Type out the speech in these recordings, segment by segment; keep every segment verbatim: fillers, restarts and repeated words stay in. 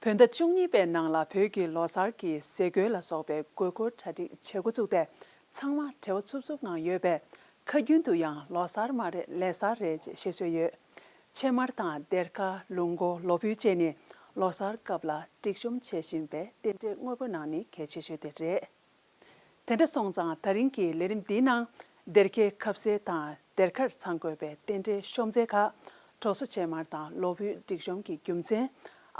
བོད་ཟླ་བཅུ་གཉིས་པའི་ནང་ལ་བོད་ཀྱི་ལོ་གསར་གྱི་ཟས་གོས་ལ་སོགས་པའི་དགོས་མཁོ་གྲ་སྒྲིག་བྱེད་འགོ་བཙུགས་ཏེ། ཚང་མ་བྲེལ་བ་འཚུབ་འཚུབ་ངང་ཡོད་པས། ཁ་རྒྱུན་དུ་ཡང་ལོ་གསར་མ་རེད་ལས་གསར་རེད་ཅེས་བཤད་སྲོལ་ཡོད། ཕྱེ་མར་དང་སྡེར་ཁ། ལུག་མགོ། ལོ་ཕུད་བཅས་ནི་ལོ་གསར་སྐབས་ལ་སྒྲིག་གཤོམ་བྱེད་བཞིན་པའི་རྟེན་འབྲེལ་དངོས་པོ་ནང་ནས་གལ་ཆེ་ཤོས་དེ་རེད། དེ་འདྲ་སོང་ཙང་། ད་རིང་གི་ལས་རིམ་འདིའི་ནང་སྡེར་ཁའི་ཁ་ཟས་དང་སྡེར་ཁར་ཚང་དགོས་པའི་རྟེན་འབྲེལ་གཤོམ་རྩལ་ཁག་དྲོ་སོ་ཕྱེ་མར་དང་ལོ་ཕུད་སྒྲིག་གཤོམ་གྱི་རྒྱུ་མཚན།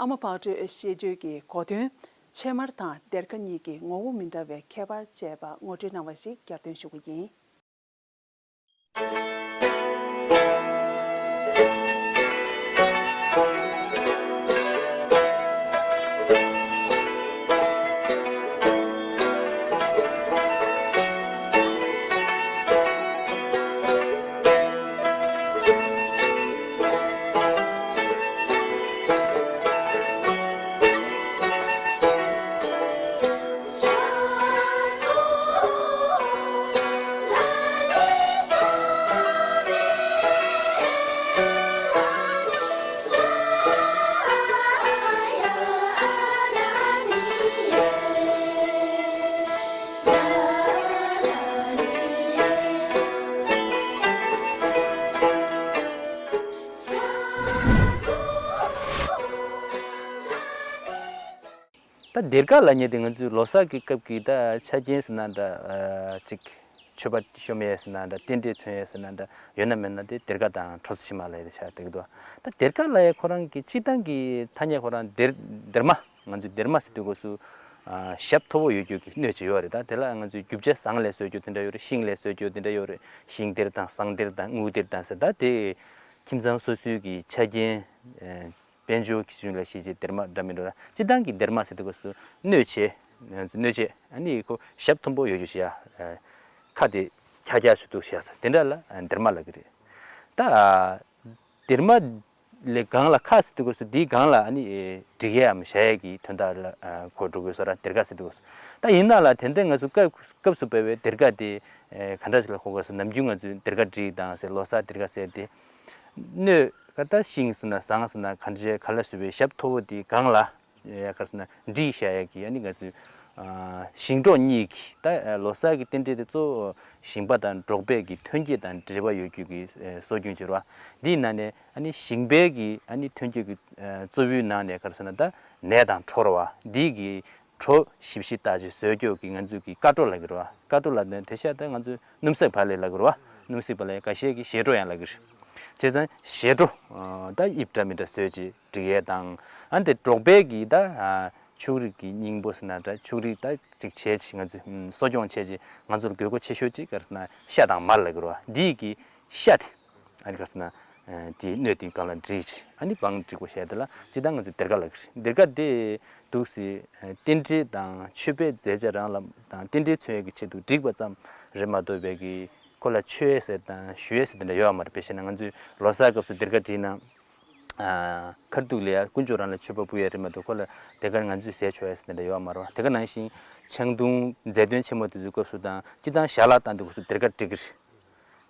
ཨ་མ་ཕག་གྲུའི་བཤད་རྒྱུད་ཀྱི་གོ་དོན། ཕྱེ་མར་དང་སྡེར་ཁ་གཉིས་ཀྱི་ངོ་བོ་མི་འདྲ་བའི་ཁྱད་པར་བཅས་པ་ངོ་སྤྲོད་གནང་བ་ཞིག་བསྐྱར་ཟློས་ཞུ་གི་ཡིན། ད་སྡེར་ཁ་ལབ་མཁན་དེ་ང་ཚོའི་ལོ་གསར་གྱི་སྐབས་ཀྱི་ད་ཆ་རྐྱེན་ཟེར་ན་འདྲ། ཨ་ཅིག་མཆོད་པ་ཤོམ་ཡས་ཟེར་ན་འདྲ། རྟེན་འབྲེལ་མཚོན་ཡས་ཟེར་ན་འདྲ། ཡོད་ན་མེད་ན་དེ་སྡེར་ཁ་དང་དྲོ་སོ་ཕྱེ་མར་ལབ་ཡས་དེ་ཆགས་བསྡད་ཀྱི་འདུག་ད་སྡེར་ཁ་ལབ་ཡས་ཁོ་རང་གི་སྤྱིར་བཏང་གི་ཐ་སྙད་ཁོ་རང་སྡེར་སྡེར་མ། ང་ཚོས་སྡེར་མ་ཟེར་དུས་སྐབས་སུ་ཨ་ཞབས་མཐོ་པོ་ཡོད་རྒྱུ་གི་སྣོད་ཅིག་ཡོད་རེད། ད་དེ་ལ་ང་ཚོས་རྒྱུ་ཆ་ཟངས་ལས་བཟོ་རྒྱུ་དེ་འདྲ་ཡོད་རེད། ཤིང་ལས་བཟོ་རྒྱུ་དེ་འདྲ་ཡོད་རེད། ཤིང་སྡེར་དང་ཟངས་སྡེར་དང་དངུལ་སྡེར་དང་ཟེར། ད་དེ་ཁྱིམ་ཚང་སོ་སོའི་གི་ཆ་རྐྱེན། ཨ། དཔལ་འབྱོར་གྱི་གཞུང་ལ་གཞིགས་བྱས་སྡེར་མ་འདྲ་མི་འདྲ་ལ། སྤྱིར་བཏང་གི་སྡེར་མ་ཟེར་དུས་སྐབས་སུ་སྣོད་ཆེ། སྣོད་ཆེ། ཨ་ནི་ཁོ་ཞབས་མཐོན་པོ་ཡོད་རྒྱུ་ཞིག་ཡ། ཁ་དེ་འཁྱག་འཁྱག་ཞིག་འདུག་ཞིག་ཡ་ས་དེ་འདྲ་ལ་སྡེར་མ་ལབ་ཀྱི་རེད། ད་སྡེར་མ་ལས་སྒང་ལ་ཁ་ཟེར་དུས་སྐབས་སུ་འདིའི་སྒང་ལ་ཨ་ནི་སྒྲིག་ཡའམ་བཞག་ཡས་ཀྱི་དོན་དག་ལ་གོ་འགྲོ་དགོས་སོ་ར། སྡེར་ཁ་ཟེར་དུས་སྐབས་སུ། ད་ཡིན་ན་ལ་དེ་འདྲ་ང་ཚོ་སྐབས་སྐབས་སུ་བབས་པའི་སྡེར་ཁ་དེ་ག་འདྲ་ཞིག་ལ་གོ་དགོས་སོ། ནམ་རྒྱུན་ང་ཚོས་སྡེར་ཁ་སྒྲིག་དང་ཟེར། ལོ་གསར་སྡེར་ཁ་ཟེར་དེ། སྣོད་ཀ་ད་ཤིང་ཟེར་ན་ཟངས་ཟེར་ན་ག་འདྲའི་ག་ལ་བཟོས་པའི་ཞབས་མཐོ་པོ་དེའི་སྒང་ལ་ཡ་ག་ཟེར་ན་སྒྲིག་བཞག་ཡ་གི་ཨ་ནི་ང་ཚོའི་ཨ་ཞིང་འབྲོག་གཉིས་ཀྱི་ད་ལོ་གསར་གྱི་རྟེན་འབྲེལ་དེ་གཙོ་བོ་ཞིང་པ་དང་འབྲོག་པའི་གི་ཐོན་སྐྱེད་དང་འབྲེལ་བ་ཡོད་རྒྱུ་གི་ཨ་སྲོལ་རྒྱུན་ཅིག་རེད་བ། འདིའི་ནང་ནས་ཨ་ནི་ཞིང་པའི་གི་ཨ་ནི་ཐོན་སྐྱེད་ཀྱི་ཨ་གཙོ་བོའི་ནང་ནས་ག་རེ་ཟེར་ན་ད་ནས་དང་གྲོ་རེད་བ། འདི་གི་གྲོ་ཞིབ་ཞིབ་བཏགས་ཅིག་བཟོས་རྒྱུ་གི་ང་ཚོས་ཀྱི་ཀ་གྲོ་ལབ་ཀྱི་རེད་བ། ཀ་གྲོ་ལབ་ནས་དེ་ཤ་ད་ང་ཚོས་སྣུམ་སྲེག་བག་ལེབ་ལབ་ཀྱི་རེད་བ། སྣུམ་སྲེག་བག་ལེབ་ཁ་ཤས་ཀྱིས་ཞལ་གྲོ་ཡང་ལབ་ཀྱི་རེད། བྱས་ཙང་ཞལ་གྲོ་ད་དབྱིབས་འདྲ་མི་འདྲ་བཟོས་ཅིག་སྒྲིག་ཡས་དང་། ཨ་ནི་དེ་འབྲོག་པའི་གི་ད་ཕྱུགས་རིགས་ཀྱི་སྙིང་པོ་ཟེར་ན་འདྲ། ཕྱུགས་རིགས་ད་ཅིག་བྱས་ཅིག་ང་ཚོས་གསོ་སྐྱོང་བྱས་ཅིག་ང་ཚོར་དགོས་མཁོ་ཆེ་ཤོས་ཅིག་ག་རེ་ཟེར་ན་ཤ་དང་མར་ལབ་ཀྱི་རེད་བ། འདི་ཡི་གི་ཤ་དེ། ཨ་ནི་ག་རེ་ཟེར་ན། ཨ་དེའི་སྣོད་དེའི་སྒང་ལ་སྒྲིག་ཅིག་ཨ་ནི་བང་སྒྲིག་པོ་བྱས་དེ་ལ་སྤྱིར་བཏང་ང་ཚོས་སྡེར་ཁ་ལབ་ཀྱི་རེད། སྡེར་ཁ་དེ་འདུག་སེ་ཨ་རྟེན་འབྲེལ་དང་མཆོད་པའི་མཛད་བྱ་རང་ལ་དང་རྟེན་འབྲེལ་མཚོན་ཡས་ཀྱི་ཆེད་དུ་བསྒྲིགས་པ་ཙམ་རེད་མ་གཏོགས་པའི་གི་ཁོ་ལ་མཆོད་ཡས་ཟེར་དང་ཞུ་ཡས་ཟེར་དེ་འདྲ་ཡོད་མ་རེད། དཔེ་བཤད་ན་ང་ཚོས་ལོ་གསར་སྐབས་སུ་སྡེར་ཁ་བསྒྲིགས་ན། ཨ་ཁ་ཐུག་ལ་ཡ་དཀོན་མཆོག་རང་ལ་མཆོད་པ་ཕུལ་ཡས་རེད་མ་གཏོགས་ཁོ་ལ་དེ་གར་ང་ཚོས་ཟས་མཆོད་ཡས་ཟེར་དེ་འདྲ་ཡོད་མ་རེད་བ། དེ་ག་ནང་བཞིན་ཆང་འཐུང་མཛད་སྟོན་ཆེན་མོ་དེ་ཚོའི་སྐབས་སུ་དང་སྤྱིར་བཏང་ཞལ་ལག་བཏང་དུས་སྐབས་སུ་སྡེར་ཁ་སྒྲིག་གི་རེད།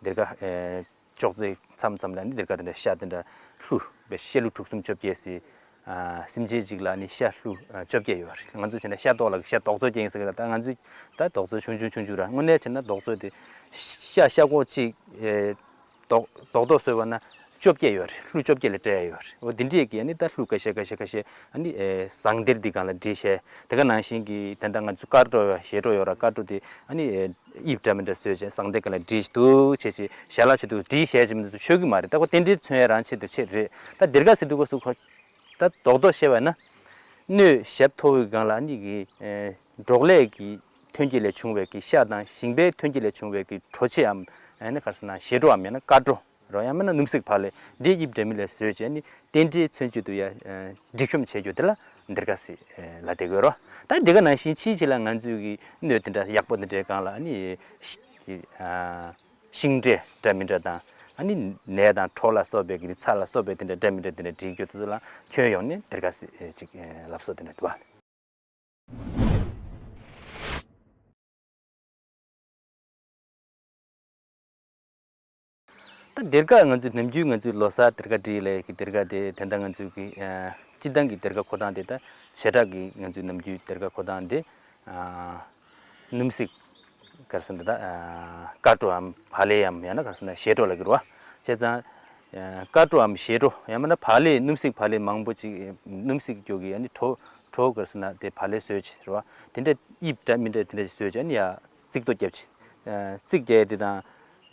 སྡེར་ཁ་ཨེ་ཅོག་ཙེ་མཚམས་མཚམས་ལ་ནི་སྡེར་ཁ་དེ་འདྲ་ཤ་དེ་འདྲ་ལྷུ་བའི་ཤ་ལྷུ་དྲུག་གསུམ་བཅོ་བརྒྱད་ཟེར། ཨ་སེམས་ཅན་གཅིག་ལ་ནི་ཤ་ལྷུ་ཨ་བཅོ་བརྒྱད་ཡོད་རེད། ང་ཚོ་བྱས་ན་ཤ་རྡོག་ལ་ཤ་རྡོག་བཙོ་ཅན་ཟེར་གི་རེད། ད་ང་ཚོས་ད་རྡོག་བཙོ་ཆུང་ཆུང་ཆུང་ཆུང་ར། དངོས་གནས་བྱས་ན་རྡོག་བཙོ་དེ་ཤ་ཤ་ཁོག་གཅིག་ཨེ་རྡོག་རྡོག་རྡོག་བཟོས་པ་ན་བཅོ་བརྒྱད་ཡོད་རེད། ལྷུ་བཅོ་བརྒྱད་ལ་སྤྲད་ཡ་ཡོད་རེད། འོ་དེ་འདྲས་ཀྱི་ཨ་ནི་ད་ལྷུ་ཁ་ཤས་ཁ་ཤས་ཁ་ཤས་ཨ་ནི་ཨེ་ཟངས་གཏེར་འདི་སྒང་ལ་བསྒྲིགས་བྱས། དེ་ག་ནང་བཞིན་གྱི་དེ་འདྲ་ང་ཚོ་དཀར་སྒྲོ་ཡོད། ཞལ་སྒྲོ་ཡོད་ར། དཀར་སྒྲོ་དེ་ཨ་ནི་ཨེ་དབྱིབས་འདྲ་མི་འདྲ་བཟོས་བྱས་ཟངས་གཏེར་སྒང་ལ་བསྒྲིགས་འདུག་བྱས་བྱས་ཞལ་ལག་མཆོད་འདུག་བསྒྲིགས་བྱས་བྱས་མི་འདུག་མཆོད་ཀྱི་མ་རེད། ད་ཁོ་རྟེན་འབྲེལ་མཚོན་ཡ་རང་ཆེད་དུ་ཆེད་རེད། ད་སྡེར་ཁ་ཟེར་དུས་སྐབས་སུ་ཁོ་ད་རྡོག་རྡོག་བཤད་པ་ན་སྣོད་ཞབས་མཐོ་བོའི་སྒང་ལ་ཨ་ནི་གི་ཨེ་འབྲོག་ལས་ཀྱི་ཐོན་སྐྱེད་ལས་བྱུང་བའི་གི་ཤ་དང་ཞིང་པའི་ཐོན་སྐྱེད་ལས་བྱུང་བའི་གི་གྲོ་ཕྱེའམ་ཨ་ནི་ག་རེ་ཟེར་ན་ཞལ་སྒྲོའམ་ཡང་ན་དཀར་སྒྲོ་རོ། ཡང་མིན་ན་སྣུམ་སྲེག་བག་ལེབ་འདི་དབྱིབས་འདྲ་མིན་ལས་བཟོས་བྱས་ནི་རྟེན་འབྲེལ་མཚོན་བྱེད་དུ་ཡ་ཨ་སྒྲིག་གཤོམ་བྱེད་རྒྱུ་དེ་ལ་སྡེར་ཁ་ཟེར་ལབ་བསྡད་ཀྱི་ཡོད་རེད། ད་འདི་ག་ནང་བཞིན་ཕྱིའི་ཕྱི་ལ་ང་ཚོས་ཀྱི་སྣོད་དེ་འདྲ་ཡག་པོ་དེ་འདྲའི་སྒང་ལ་ཨ་ནི་ཤིང་འབྲས་འདྲ་མི་འདྲ་དང་ཨ་ནི་ནས་དང་གྲོ་ལ་སོགས་པའི་གི་ཚྭ་ལ་སོགས་པའི་དེ་འདྲ་འདྲ་མི་འདྲ་དེ་འདྲ་སྒྲིག་རྒྱུ་དེ་ཚོ་ལ་ཁྱོན་ཡོངས་ནས་སྡེར་ཁ་ཟེར་ཅིག་ལབ་སྲོལ་དེ་འདྲ་འདུག་ཨ། ད་སྡེར་ཁ་ང་ཚོས་ནམ་རྒྱུན་ང་ཚོས་ལོ་གསར་སྡེར་ཁ་བསྒྲིགས་ལས་ཀྱི་སྡེར་ཁ་དེ་དེ་འདྲ་ང་ཚོས་ཀྱི་ཨ་ སྤྱིར་བཏང་གི་སྡེར་ཁ་འཁོར་སྟངས་དེ་ད་བྱེ་བྲག་གི་ང་ཚོའི་ནམ་རྒྱུན་སྡེར་ཁ་འཁོར་སྟངས་དེ་ཨ་སྣུམ་སྲེག་ག་རེ་ཟེར་ན་ད་ཨ་ཀ་གྲོའམ་བག་ལེབ་ཡམ་ཡང་ན་ག་རེ་ཟེར་ན་ཞལ་གྲོ་ལབ་ཀྱི་རེད་བ། བྱས་ཙང་ཀ་གྲོའམ་ཞལ་གྲོ་ཡང་མིན་ན་བག་ལེབ་སྣུམ་སྲེག་བག་ལེབ་མང་པོ་ཅིག་སྣུམ་སྲེག་སྐྱོ་གི་ཨ་ནི་གྲོ་གྲོ་ག་རེ་ཟེར་ན་དེ་བག་ལེབ་བཟོས་ཅིག་རེད་བ། དེ་འདྲ་དབྱིབས་འདྲ་མི་འདྲ་དེ་འདྲ་ཞིག་བཟོས་ཅིག་ཨ་ནི་ཡ་རྩིག་ཏོ་བརྒྱབ་ཅིག་རྩིག་རྒྱག་ཡ་དེ་དང་།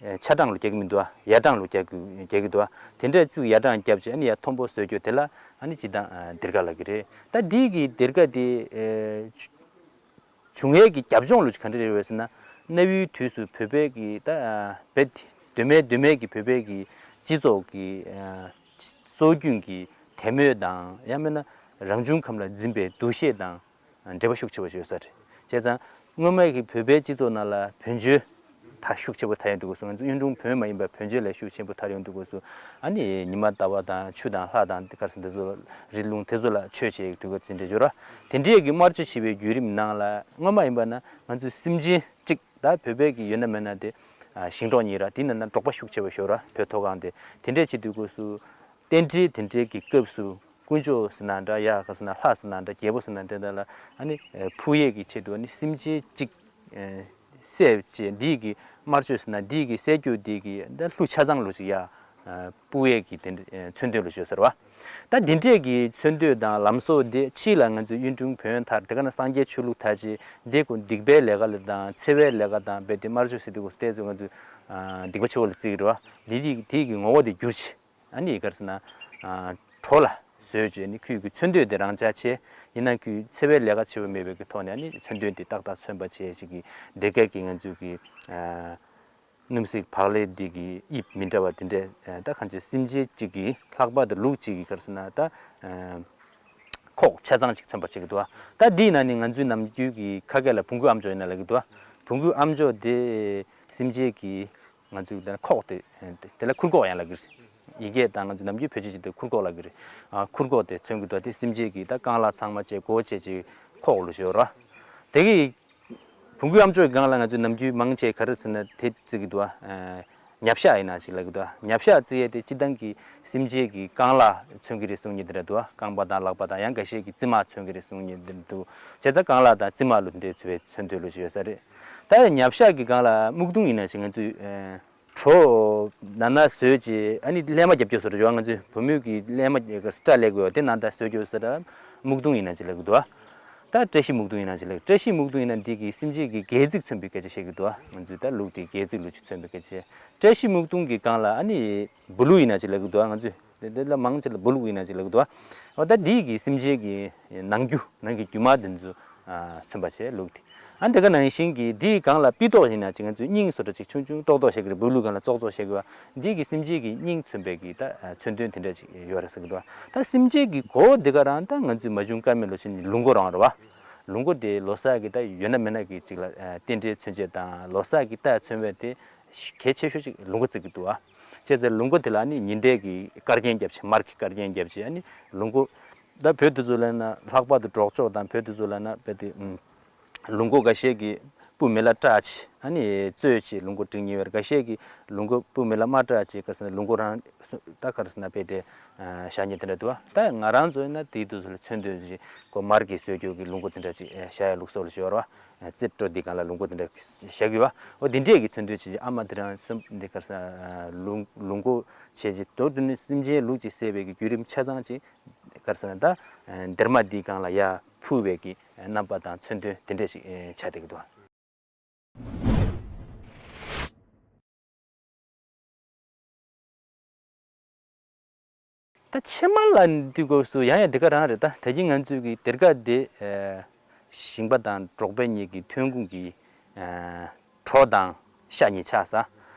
ཆ་གྲངས་ལ་རྒྱག་གི་མི་འདུག་ཨ། ཡ་གྲངས་ལ་རྒྱག་གི་རྒྱག་གི་འདུག་ཨ། དེ་འདྲའི་རྩིག་ཡ་གྲངས་བརྒྱབ་བྱས་ཨ་ནི་ཡ་མཐོན་པོ་བཟོས་རྒྱུ་དེ་ལ་ཨ་ནི་སྤྱིར་བཏང་སྡེར་ཁ་ལབ་ཀྱི་རེད། ད་འདི་གི་སྡེར་ཁ་དེ་བྱུང་ཡས་ཀྱི་རྒྱབ་ལྗོངས་ལུགས་ག་འདྲ་རེད་ཟེར་ན། གནའ་བོའི་དུས་སུ་བོད་པའི་གི་ད་བེད་གདོད་མའི་གདོད་མའི་གི་བོད་པའི་གི་སྤྱི་ཚོགས་ཀྱི་སྲོལ་རྒྱུན་གྱི་དད་མོས་དང་ཡང་མིན་ན་རང་བྱུང་ཁམས་ལ་འཛིན་པའི་འདུ་ཤེས་དང་། འབྲེལ་བ་ཤུགས་ཆེ་བ་ཞིག་ཡོད་ས་རེད། བྱས་ཙང་སྔོན་མ་གི་བོད་པའི་སྤྱི་ཚོགས་ནང་ལ་བོན་ཆོས་དར་ཤུགས་ཆེ་པོ་དར་ཡོང་དུས་སྐབས་སུ། ང་ཚོ་གཡུང་དྲུང་བོན་མ་ཡིན་པ་བོན་ཆོས་ལ་ཤུགས་ཆེན་པོ་དར་ཡོང་དུས་སྐབས་སུ། ཨ་ནི་ཉི་མ་ཟླ་བ་དང་ཆུ་དང་ལྷ་དང་དེ་ག་རེ་ཟེར་འདི་ཚོ་རི་ལུང་དེ་ཚོ་ལ་ཆོས་བྱེད་དུས་སྐབས་དེ་འདྲ་ཡོད་ར། དེ་འདྲའི་གི་དམར་མཆོད་བྱེད་པའི་བརྒྱུད་རིམ་ནང་ལ་སྔོན་མ་ཡིན་པ་ན་ང་ཚོའི་སེམས་ཅན་གཅིག་ད་བོད་པའི་གི་ཡོད་ན་མེད་ན་དེ་ཞིང་འབྲོག་གཉིས་ར། དེ་ནང་ན་འབྲོག་པ་ཤུགས་ཆེ་བ་ཞིག་ཡོད་ར། བོད་མཐོ་སྒང་དེ་དེ་འདྲས་བྱེད་དུས་སྐབས་སུ། རྟེན་འབྲེལ་དེ་འདྲའི་གི་སྐབས་སུ་དཀོན་མཆོག་ཟེར་ན་འདྲ། ཡ་ག་ཟེར་ན་ལྷ་ཟེར་ན་འདྲ། རྒྱལ་པོ་ཟེར་ན་འདྲ། དེ་ལ་ཨ་ནི་ཕུལ་ཡས་ཀྱི་ཆེད་དུ་ཨ་ནི་སེམས་ཅན་གཅིག་བསད་བྱས་འདིས་ཀྱི་དམར་མཆོད་ཟེར་ན་འདིས་ཀྱི་བསད་རྒྱུ་འདིས་ཀྱི་ད་ལྷུ་ཆ་ཚང་ལོ་ཅིག་ཡ་ཕུལ་ཡས་ཀྱི་དེ་འདྲ་མཚོན་དོན་ལོ་ཅིག་ཡོད་ཟེར་བ། ད་འདི་འདྲས་ཀྱི་མཚོན་དོན་དང་ལམ་སྲོལ་འདི་ཕྱིས་ལ་ང་ཚོས་གཡུང་དྲུང་བོན་དར། དེ་ག་ན་སངས་རྒྱས་ཆོས་ལུགས་དར་བྱས་འདི་ཀུན་སྡིག་པའི་ལས་ཀ་ལ་དང་འཚེ་བའི་ལས་ཀ་དང་རྦད་དེ་དམར་མཆོད་ཟེར་དུས་སྐབས་སུ་བལྟས་ཚོད་ང་ཚོས་སྡིག་པ་ཆེ་བ་ལ་བརྩི་གི་རེད་བ། འདི་འདི་འདི་གི་ངོ་བོ་དེ་བསྒྱུར་བྱས། ཨ་ནི་ག་རེ་ཟེར་ན། གྲོ་ལ་བཟོས་བྱས་ནི་ཁོས་ཀྱི་མཚོན་དོན་དེ་རང་འཇགས་བྱས། ཡིན་ན་ཁོས་འཚེ་བའི་ལས་ཀ་བྱེད་པ་མེད་པའི་གི་ཐོག་ནས་ཨ་ནི་མཚོན་དོན་དེ་ཏག་ཏག་མཚོན་པ་བྱས་ཅིག་གི་སྡེར་ཁའི་གི་ང་ཚོའི་གི་སྣུམ་སྲེག་བག་ལེབ་འདི་གི་དབྱིབས་མི་འདྲ་བ་དེ་འདྲས་ད་གང་ཅི་སེམས་ཅན་གཅིག་གི་ལྷག་པར་དུ་ལུག་གཅིག་གི་ག་རེ་ཟེར་ན་ད་ཁོག་ཆ་ཚང་ཅིག་མཚོན་པ་བྱེད་ཀྱི་འདུག་བ། ད་འདི་ཡིན་ན་ནི་ང་ཚོའི་ནམ་རྒྱུན་གི་ཁ་སྐད་ལ་བོང་གུ་ཨ་མཆོག་ཡིན་ན་ལབ་ཀྱི་འདུག་བ། བོང་གུ་ཨ་མཆོག་དེ་སེམས་ཅན་གི་ང་ཚོའི་དེ་ཁོག་དེ། དེ་ལ་ཁུར་ཁོག་ཡང་ལབ་ཀྱི་རེད། ཡི་གེ་དང་ང་ཚོ་ནམ་རྒྱུན་བོད་ཆས་བྱེད་དུས་ཁུར་ཁོག་ལབ་ཀྱི་རེད། ཨ་ཁུར་ཁོག་དེ་མཚོན་གྱི་འདུག་དེ་སེམས་ཅན་གྱི་ད་རྐང་ལག་ཚང་མ་བཅས་སྒོ་བཅས་ཀྱི་ཁོག་ལོ་ཞོར་ར། དེ་གི་བོང་གུ་ཨ་མཆོག་གི་སྒང་ལ་ང་ཚོ་ནམ་རྒྱུན་མང་ཆེ་ག་རེ་ཟེར་ན་དེ་བརྩི་གི་འདུག་ཨ་ཉ་བཤའ་ཡིན་ན་ཞིག་ལབ་ཀྱི་འདུག་ཉ་བཤའ་བརྩི་ཡས་དེ་སྤྱིར་བཏང་གི་སེམས་ཅན་གྱི་རྐང་ལག་མཚོན་གྱི་རེད་གསུང་མཁན་དེ་འདྲ་འདུག་རྐང་པ་དང་ལག་པ་དང་ཡང་འགའ་ཤས་ཀྱི་རྩིབ་མ་མཚོན་གྱི་རེད་གསུང་མཁན་དེ་འདྲ་འདུག་བྱས་ཙང་རྐང་ལག་དང་རྩིབ་མ་ལོ་དེ་འདྲའི་མཚོན་པའི་མཚོན་དོན་ལོ་ཞིག་ཡོད་ས་རེད། ད་ཉ་བཤའ་གི་སྒང་ལ་སྨུག་རྡུང་ཡིན་ན་ཞིག་ང་ཚོས་ཨ། གྲོ་ནང་ན་བཟོས་རྗེས་ཨ་ནི་གླས་མ་རྒྱབ་རྒྱུ་བཟོ་འདྲ་ཡོད། ང་ཚོས་བུ་མོས་ཀྱི་གླས་མ་སྐྲ་ལེགས་དགོས་དེ་ནང་ད་བཟོ་རྒྱུ་ཟེར་ར། སྨུག་རྡུང་ཡིན་ན་ཅི་ལབ་ཀྱི་འདུག་ད་བཀྲ་ཤིས་སྨུག་རྡུང་ཡིན་ན་ཅི་ལབ། བཀྲ་ཤིས་སྨུག་རྡུང་ཡིན་ན་འདི་གི་སེམས་ཅན་གྱི་སྒལ་ཚིགས་མཚོན་པའི་སྐད་ཆ་བཤད་ཀྱི་འདུག་ང་ཚོས་ད་ལུག་དེ་སྒལ་ཚིགས་ལུག་ཅིག་མཚོན་པའི་སྐད་ཆ། བཀྲ་ཤིས་སྨུག་རྡུང་གི་སྒང་ལ་ཨ་ནི་སྦུ་ལུག་ཡིན་ན་ཅི་ལབ་ཀྱི་འདུག་ང་ཚོས་དེ་དེ་ལ་མང་ཆེ་ལ་སྦུ་ལུག་ཡིན་ན་ཅི་ལབ་ཀྱི་འདུག་འོ་ད་འདི་གི་སེམས་ཅན་གྱི་ནང་རྒྱུ་ནང་གི་རྒྱུ་མ་དེ་ཚོ་མཚོན་པ་བྱས་ལུག་དེ། ཨ་འདི་ག་ནང་བཞིན་གྱི་འདིའི་སྒང་ལ་པི་ཏོག་ཡིན་ན་ཅིག་ང་ཚོས་སྙིང་བཟོ་འདྲ་ཅིག་ཆུང་ཆུང་ཏོག་ཏོག་བྱེད་ཀྱི་རེད། སྦུ་ལུག་སྒང་ལ་ཙོག་ཙོག་བྱེད་ཀྱི་བ། འདི་གི་སེམས་ཅན་གྱི་སྙིང་མཚོན་པའི་གི་ད་མཚོན་དོན་དེ་འདྲ་ཅིག་ཡོད་རེད་ཟེར་གྱི་འདུག་ད་སེམས་ཅན་གྱི་མགོ་བོ་འདི་ག་རང་ད་ང་ཚོས་མ་བྱུང་ཀ་མེད་ལོ་ཕྱིན་ལུག་མགོ་རང་རེད་བ། ལུག་མགོ་དེ་ལོ་གསར་གྱི་ད་ཡོད་ན་མེད་ན་གི་ཅིག་ལ་རྟེན་འབྲེལ་མཚོན་བྱེད་དང་ལོ་གསར་གྱི་རྟགས་མཚོན་པའི་དེ་གལ་ཆེ་ཤོས་ཅིག་ལུག་མགོ་བརྩི་གི་འདུག་བ། བྱས་ཙང་ལུག་མགོ་དེ་ལ་ནི་ཉི་ཟླའི་གི་དཀར་རྒྱན་བརྒྱབ་བྱས་དམར་གྱི་དཀར་རྒྱན་བརྒྱབ་བྱས་ཨ་ནི་ལུག་མགོ་ད་བོད་དུ་ཚོ་ལ་ན་ལྷག་པར་དུ་འབྲོག་ཕྱོགས་དང་བོད་དུ་ཚོ་ལ་ན་བོད་དེ་ལུག་མགོ་འགའ་ཤས་ཀྱིས་སྤུ་མེ་ལ་བཀྲ་བྱས་ཨ་ནི་བཙོས་བྱས་ལུག་མགོ་སྒྲིག་མཁན་ཡོད་རེད། འགའ་ཤས་ཀྱིས་ལུག་མགོ་སྤུ་མེ་ལ་མ་བཀྲ་བྱས་ག་ཟེར་ན་ལུག་མགོ་རང་ད་ག་རེ་ཟེར་ན་བོད་དེ་བཞག་མཁན་དེ་འདྲ་འདུག་ད་ང་རང་ཚོ་ཡིན་ན་དེའི་དུས་ཚོད་ལ་མཚོན་དོན་ཅིག་གོ་དམར་གྱིས་བཟོས་རྒྱུ་གི་ལུག་མགོ་དེ་འདྲ་ཅིག་བཞག་ཡ་ལུགས་སྲོལ་ཞིག་ཡོད་རེད་བ། རྩེ་སྤྲོ་འདི་སྒང་ལ་ལུག་མགོ་དེ་འདྲ་བཞག་གི་བ། འོ་འདི་འདྲས་ཀྱི་མཚོན་དོན་ཅིག་ཨ་མ་དེ་རང་གསུམ་འདི་ག་རེ་ཟེར་ན་ལུག་ལུག་མགོ་བྱས་ཅིག་མདོར་བསྡུས་ནས་སེམས་ཅན་ལུག་ཅིག་བསད་པའི་གི་བརྒྱུད་རིམ་ཆ་ཚང་ཅིག་ག་རེ་ཟེར་ན་ད་སྡེར་མ་འདིའི་སྒང་ལ་ཡར་ཕུལ་བའི་གི་རྣམ་པ་དང་མཚོན་དོན་དེ་འདྲས་ཞིག་ཆགས་བསྡད་ཀྱི་འདུག་ད་ཕྱེ་མར་ལ་འདི་སྐབས་སུ་ཡང་ཡང་འདི་ག་རང་རེད། ད་ད་གིན་ང་ཚོས་ཀྱི་སྡེར་ཁ་འདི་ཞིང་པ་དང་འབྲོག་པ་གཉིས་ཀྱི་ཐོན་ཁུངས་ཀྱི་གྲོ་དང་ཤ་གཉིས་ཆགས་ས།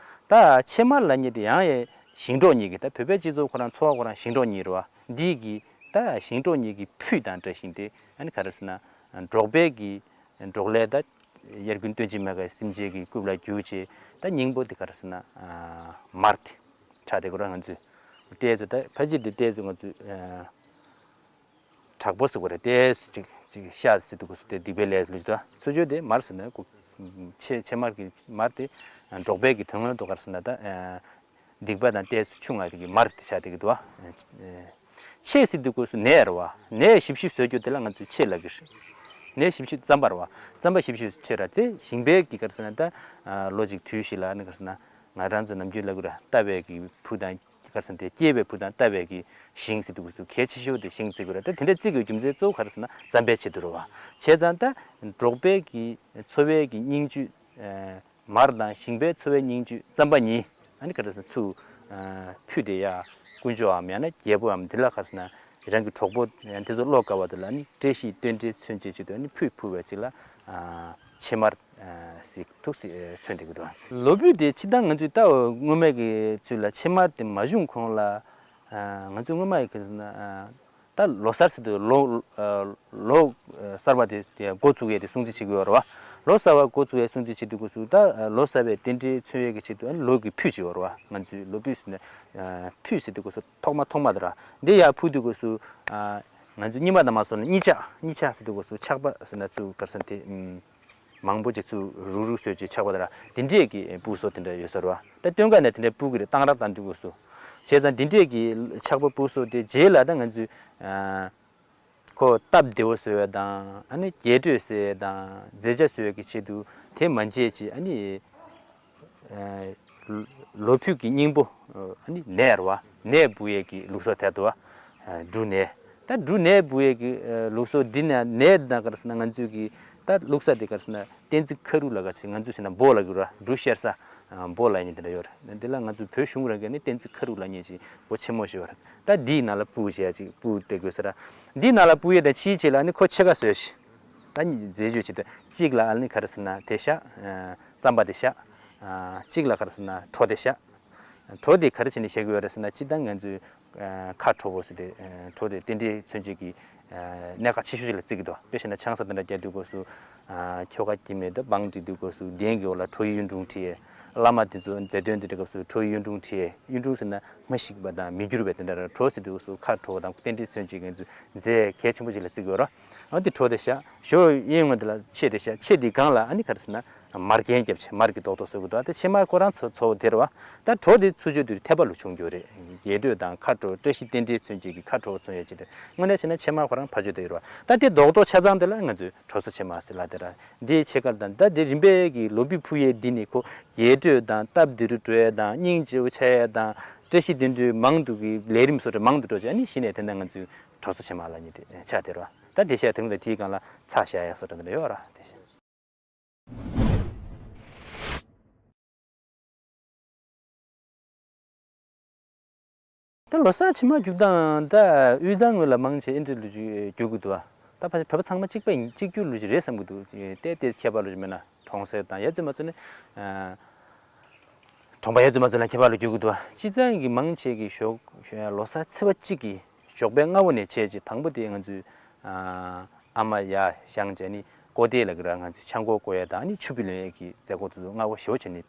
ད་ཕྱེ་མར་ལབ་མཁན་དེ་ཡང་ཡང་ཞིང་འབྲོག་གཉིས་ཀྱི་ད་བོད་པའི་སྤྱི་ཚོགས་ཁོ་རང་འཚོ་བ་ཁོ་རང་ཞིང་འབྲོག་གཉིས་རེད་བ། འདི་གི་ད་ཞིང་འབྲོག་གཉིས་ཀྱི་ཕུད་དང་འདྲ་ཞིང་དེ་ཨ་ནི་ག་རེ་ཟེར་ན་འབྲོག་པའི་གི་འབྲོག་ལས་ད་དབྱར་དགུན་སྟོན་དཔྱིད་མ་གི་སེམས་ཅན་གྱི་རྐུབ་ལ་རྒྱུག་བྱས་ད་སྙིང་པོ་དེ་ག་རེ་ཟེར་ན་མར་དེ་ཆགས་བསྡད་ཀྱི་རེད། ང་ཚོས་ལྟས་ཚོ་ད་ཕལ་ཆེར་དེ་ལྟས་ཚོ་ང་ཚོས། དྲག་པོ་ཟེར་དགོས་རེད་དེ། ཅིག་ཅིག་ཤ་ཟེར་དུས་སྐབས་སུ་དེ་སྡིག་པའི་ལས་ལུས་དང་ཚུར་བརྗོད་དེ་མར་ཟེར་ན་ཀུ་ཕྱེ་ཕྱེ་མར་གྱི་མར་དེ་འབྲོག་པའི་གི་དོན་དངོས་ཐོག་ག་རེ་ཟེར་ན་ད་སྡིག་པ་དང་ལྟས་སུ་ཆུང་ང་དེ་གི་མར་དེ་ཆགས་བསྡད་ཀྱི་འདུག་བ། ཆེ་ཟེར་དུས་སྐབས་སུ་ནས་རེད་བ། ནས་ཞིབ་ཞིབ་བཟོ་རྒྱུ་དེ་ལ་ང་ཚོས་ཆེ་ལབ་ཀྱི་རེད། ནས་ཞིབ་ཞིབ་རྩམ་པ་རེད་བ། རྩམ་པ་ཞིབ་ཞིབ་ཆེ་ར་དེ་ཞིང་པའི་གི་ག་རེ་ཟེར་ན་ད་ལོ་གཅིག་དུས་ཤིག་ལ་ནི་ག་རེ་ཟེར་ན་ང་རང་ཚོ་ནམ་རྒྱུན་ལབ་ཀྱི་ར་ལྟ་བའི་གི་བུ་དང་ག་རེ་ཟེར་ན་དེ་སྐྱེས་པའི་བུ་དང་ལྟ་བའི་གི་ཞིང་ཟེར་དུས་སྐབས་སུ་གལ་ཆེ་ཤོས་དེ་ཞིང་བརྩི་དགོས་ར། ད་དེ་འདྲ་བརྩི་དགོས་རྒྱུ་མཚན་གཙོ་བོ་ག་རེ་ཟེར་ན་རྩམ་པའི་ཆེད་དུ་རེད་བ། བྱས་ཙང་ད་འབྲོག་པའི་གི་འཚོ་བའི་གི་སྙིང་བཅུད། མར་དང་ཞིང་པའི་འཚོ་བའི་སྙིང་བཅུད་རྩམ་པ་གཉིས། ཨ་ནི་ག་རེ་ཟེར་ཚུར་ཕུད་དེ་ཡ་དཀོན་མཆོག་འམ་ཡང་ན་རྒྱལ་པོའམ་འདི་ལ་ག་རེ་ཟེར་ན་རང་གི་གྲོགས་པོ་ཡང་འདི་ཚོ་བློ་དཀར་བ་དེ་ལ་ནི་བཀྲ་ཤིས་རྟེན་འབྲེལ་མཚོན་བྱེད་ཆེད་དུ་ཨ་ནི་ཕུད་ཕུལ་བའི་ཅིག་ལ་ཕྱེ་མར་ཟེར་ཐུག་ཟེར་མཚོན་བསྡད་ཀྱི་འདུག་ལོ་ཕུད་དེ་ཕྱི་ཟླ་ང་ཚོས་ད་སྔོན་མའི་གི་ཚུལ་ལ་ཕྱེ་མར་དེ་མ་བྱུང་གོང་ལ་ང་ཚོས་སྔོན་མ་ཡི་ག་རེ་ཟེར་ན། ད་ལོ་གསར་ཟེར་དུས་ལོ་ལོ་གསར་པ་དེ་དེ་འགོ་བཙུགས་ཡས་དེ་སྲུང་བརྩི་བྱེད་ཀྱི་ཡོད་རེད་བ། ལོ་གསར་པ་འགོ་བཙུགས་ཡས་སྲུང་བརྩི་བྱེད་དུས་སྐབས་སུ་ད་ལོ་གསར་པའི་རྟེན་འབྲེལ་མཚོན་ཡས་ཀྱི་ཆེད་དུ་ལོ་གི་ཕུད་ཅིག་ཡོད་རེད་བ། ང་ཚོས་ལོ་ཕུད་ཟེར་ནས་ཕུད་ཟེར་དུས་སྐབས་སུ་ཐོག་མ་ཐོག་མ་དེ་ར། འདི་ཡར་ཕུལ་དུས་སྐབས་སུ་ང་ཚོས་རྙིང་མ་དང་མ་སོང་ན་རྙིང་ཆག་རྙིང་ཆག་ཟེར་དུས་སྐབས་སུ་ཆག་པ་ཟེར་ན་ཚུར་ག་རེ་ཟེར་ན་དེ། མང་པོ་ཅིག་ཚུར་རུག་རུག་བཟོས་ཅིག་ཆག་པ་དང་དེ་འདྲས་ཀྱི་སྤུ་སོ་དེ་འདྲ་ཡོད་ས་རེད་བ། ད་སྟོན་ཁ་ནས་དེ་འདྲས་སྤུ་གི་རེད་བཏང་རག་བཏང་དུས་སྐབས་སུ། བྱས་ཙང་དེ་འདྲས་ཀྱི་ཆག་པ་སྤུ་སོ་དེ་རྗེས་ལ་ད་ང་ཚོས་ཁོ་སྟབས་བདེ་བོ་བཟོ་བའི་དང་ཨ་ནི་རྒྱས་སྤྲོས་ཟེར་དང་མཛེས་ཆ་བཟོ་བའི་གི་ཆེད་དུ་དེ་མ་བརྗེད་ཅིག་ཨ་ནི། ལོ་ཕུད་ཀྱི་སྙིང་པོ་ཨ་ནི་ནས་རེད་བ། ནས་སྤུ་ཡས་ཀྱི་ལུགས་སྲོལ་དེ་འདུག་བ། འབྲུ་ནས། ད་འབྲུ་ནས་སྤུ་ཡས་ཀྱི་ལུགས་སྲོལ་འདི་ནས་ནས་ད་ག་རེ་ཟེར་ན་ང་ཚོས་ཀྱི་ད་བླུགས་ས་དེ་ག་རེ་ཟེར་ན་བསྟན་འཛིན་ཁ་རུ་ལ་ག་ཚོད་ང་ཚོས་ཟེར་ན་འབོ་ལ་གི་ར་འབྲུ་བཤེར་ས་འབོ་ལ་ཡིན་དེ་འདྲ་ཡོད་རེད། འདི་ལ་ང་ཚོའི་བོད་གཞུང་རང་གི་ནི་བསྟན་འཛིན་ཁ་རུ་ལ་ཉེ་ཅིག་འབོ་ཆེན་མོ་ཞིག་ཡོད་རེད། ད་འདིའི་ནང་ལ་སྤུ་བྱས་ཅིག་སྤུ་སྤྲད་དགོས་ཟེར་ར། འདིའི་ནང་ལ་སྤུ་ཡས་དང་ཕྱིའི་ཆེད་ལ་ནི་ཁོ་ཕྱེད་ཀ་བཟོས་ཤིག་ད་ནི་མཛེས་དཔྱོད་ཆེད་དུ་གཅིག་ལ་ཨ་ནི་ག་རེ་ཟེར་ན་དེ་ཤ། རྩམ་པ་དེ་ཤ། གཅིག་ལ་ག་རེ་ཟེར་ན་གྲོ་དེ་ཤ། གྲོ་དེ་ག་རེ་བྱས་ནས་བཞག་གི་ཡོད་རེད་ཟེར་ན་སྤྱིར་བཏང་ང་ཚོའི་ཁ་དྲོ་བོ་ཟེར་ཏེ་གྲོ་དེ་རྟེན་འབྲེལ་མཚོན་བྱེད་ཀྱི་གནད་འགག་ཆེ་ཤོས་ཤིག་ལ་བརྩི་གི་འདུག་དཔེ་བཞག་ན་ཆང་ས་དེ་འདྲ་རྒྱག་དུས་སྐབས་སུ་ཁྱོ་ག་སྐྱེ་དམན་དང་བང་སྒྲིག་དུས་སྐབས་སུ་གདན་གྱི་འོག་ལ་གྲོ་ཡི་གཡུང་དྲུང་བྲིས། བླ་མ་དེ་ཚོ་མཛད་དོན་དེ་འདྲ་སྐབས་སུ་གྲོ་ཡི་གཡུང་དྲུང་བྲིས། གཡུང་དྲུང་ཟེར་ན་མ་ཞིག་པ་དང་མི་འགྱུར་བའི་དེ་འདྲ་ར་གྲོ་ཟེར་དུས་སྐབས་སུ་ཁ་དྲོ་བ་དང་རྟེན་འབྲེལ་མཚོན་བྱེད་ཀྱི་ང་ཚོའི་མཛད་གལ་ཆེན་པོ་ཞིག་ལ་བརྩི་གི་ཡོད་ར། འོ་དེ་གྲོ་དེ་བཞག་ཞོ་གཡས་ངོས་དེ་ལ་ཕྱེ་དེ་བཞག་ཕྱེ་དེའི་སྒང་ལ་ཨ་ནི་ག་རེ་ཟེར་ན། མར་རྒྱན་བརྒྱབ་བྱས་མར་གྱི་རྡོག་རྡོག་བཟོ་དགོས་འདུག་ད་ཕྱེ་མར་ཁོ་རང་ཚོ་ཚོ་དེ་རེད་བ། ད་གྲོ་དེ་ཚུར་བཅོས་དུས་ཐེབས་པ་ལུགས་བྱུང་རྒྱུ་རེད། རྒྱས་སྤྲོས་དང་ཁ་དྲོ་བཀྲ་ཤིས་རྟེན་འབྲེལ་མཚོན་བྱེད་ཀྱི་ཁ་དྲོ་བ་མཚོན་ཡས་ཅིག་རེད། དངོས་གནས་བྱས་ན་ཕྱེ་མར་ཁོ་རང་ཕར་བཅོས་དེ་ཡོད་རེད་བ། ད་དེ་རྡོག་རྡོག་ཆ་ཚང་དེ་ལ་ང་ཚོས་གྲོ་སོ་ཕྱེ་མར་ཟེར་ལབ་དེ་ར། འདིའི་ཕྱེད་ཀ་དང་ད་དེ་རིམ་པས་ཀྱི་ལོ་ཕུད་ཕུལ་ཡས་འདི་ནི་ཁོ་རྒྱས་སྤྲོས་དང་སྟབས་བདེ་རུ་འགྲོ་ཡས་དང་སྙིང་རྗེ་བོ་ཆགས་ཡས་དང་བཀྲ་ཤིས་རྟེན་འབྲེལ་མང་དུ་གི་ལས་རིམ་སོགས་དེ་མང་དུ་འགྲོ་བྱས་ཨ་ནི་གཞི་ནས་དེ་འདྲ་ང་ཚོས་གྲོ་སོ་ཕྱེ་མར་ལབ་མཁན་དེ་ཆགས་དེ་རེད་བ། ད་དེ་བཞག་དེ་རིང་ལ་དེའི་སྒང་ལ་ཚྭ་བཞག་ཡས་སོགས་དེ་འདྲ་ཡོད་ར་དེ་བཞག་ད་ལོ་གསར་ཕྱེ་མར་རྒྱུག་སྟངས་ད་དབུས་གཙང་ངོས་ལ་མང་ཆེ་ཨེ་འདྲ་ལོ་རྒྱུས་རྒྱུག་གི་འདུག་ད་ཕལ་ཆེར་བོད་པ་ཚང་མ་གཅིག་པ་ཡིན་གཅིག་གྱུར་ལོ་རྒྱུས་རེད་བསམ་གྱི་འདུག་ཏེ་ཏེ་ཁྱད་པར་ལོ་རྒྱུས་མེད་ན་གྲོང་གསེབ་དང་ཡ་ཚོད་མ་ཚོད་ནི། གྲོང་པ་ཡ་ཚོད་མ་ཚོད་ལ་ཁྱད་པར་ལོ་རྒྱུག་གི་འདུག་སྤྱིར་བཏང་གི་མང་ཆེ་གི་ཞོགས་ལོ་གསར་ཚེས་པ་གཅིག་གི་ཞོགས་པའི་སྔ་བོ་ནས་བྱས་རྗེས་དང་པོ་དེ་ང་ཚོའི་ཨ་མ་ཡར་བཞེངས་བྱས་ནི་ཀོ་ཏེ་ལ་གི་ར་ང་ཚོའི་ཆང་ཀོ་བསྐོལ་ཡས་དང་ནི་ཆུ་བུ་ལེན་ཡས་ཀྱི་མཛད་སྒོ་དེ་ཚོ་སྔ་བོ་ཞེ་བོ་བྱས་ནས་